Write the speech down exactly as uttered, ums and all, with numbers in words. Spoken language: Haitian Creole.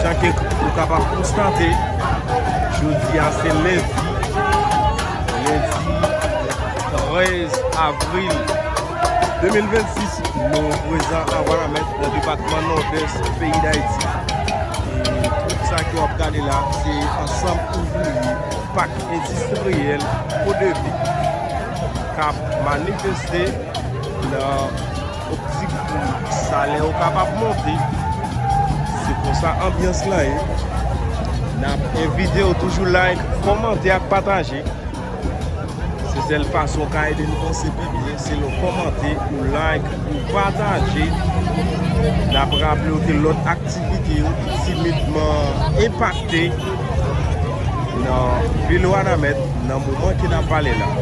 Jan ke ou kapab konstate, jodi a se lendi, lendi trèz avril de mil vennsis, nou prezan a Wanament nan depatman Nòdès peyi Dayiti. E tout sa ke w ap gade la, se ansanm ouvriye pak endistriyèl Kodevi k ap manifeste nan optik pou salè yo kapab monte. Se konsa anbyans lan ye. N ap envite w toujou like, kòmante ak pataje. Se sèl fason w ka ede n vanse pi byen, se lè w kòmante, ou like, ou pataje. N ap raple w ke lòt aktivite yo timidman enpakte nan vil Wanament nan moman ke n ap pale la.